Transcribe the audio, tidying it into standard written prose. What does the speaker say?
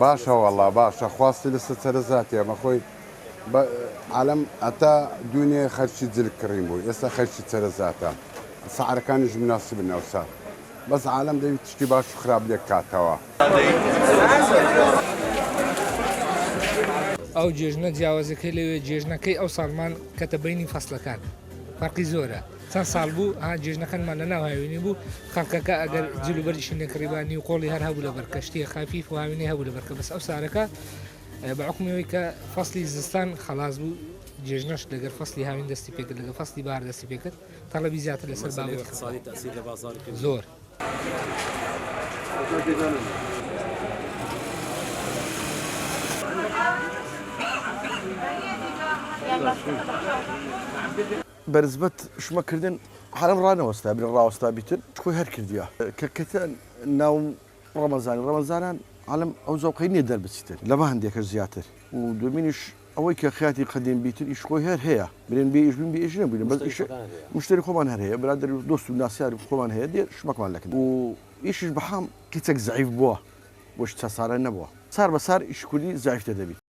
باشە وەڵا باشە خواستی لەسەر چەرەزاتی ئەمە خۆی بە عالەم هەتا دوونێ خەرکی جل کڕین بوو ئێستا خەرکی چەرەزاتە سعرەکانیش مناسبن ئەوسا بەس عالەم دەوی تشتی باش و خراپ لێک کاتەوە. ئەو جێژنە جیاوازەکەی لەوێ جێژنەکەی ئەو ساڵمان کەتە بەینی فەسڵەکان فەرقی زۆرە چەند ساڵ بوو ها جێژنەکانمان لە ناو هاوینی بوو خەڵکەکە ئەگەر جل و بەرگیشی نەکڕیبا نیو قۆڵی هەر هەبوو لەبەر کەشتیە خەفیف و هاوینەی هەبوو لەبەرکە بەس ئەو سارەکە بە حوکمی ئەوەی کە فەسڵی زستان خەڵاس بوو جێژنەش لەگەر فەسڵی هاوین دەستی پێکرد لەگەر فەسڵی بەهار دەستی پێکرد تەڵەبی زیاتر لەسەر بابەتی خەڵک زۆر. بەنسبەت شمە کردن حەرەم ڕانەوەستا بێ ڕاوەستا بیتن خۆی هەر کردیە کە کەتە ناو ڕەمەزانی ڕەمەزانان عالم ئەو زەوقەی نییە دەربچیتن لەمە هەندێکەش زیاتر و دومینیش ئەوەی کە خیاتی قەدیم بیتن ئیش خۆی هەر هەیە برێن بێ ئیش بین بێ ئیش نەبووین بەس ئیش مشتری خۆمان هەر هەیە برادەر و دۆست و ناسیار خۆمان هەیە دێ شمەکمان لەکن و ئیشیش بەحام کچێک زەعیف بووە بۆش چەسارە نەبووە سار بە سار ئیش کوردی زەعیفتر دەبیت.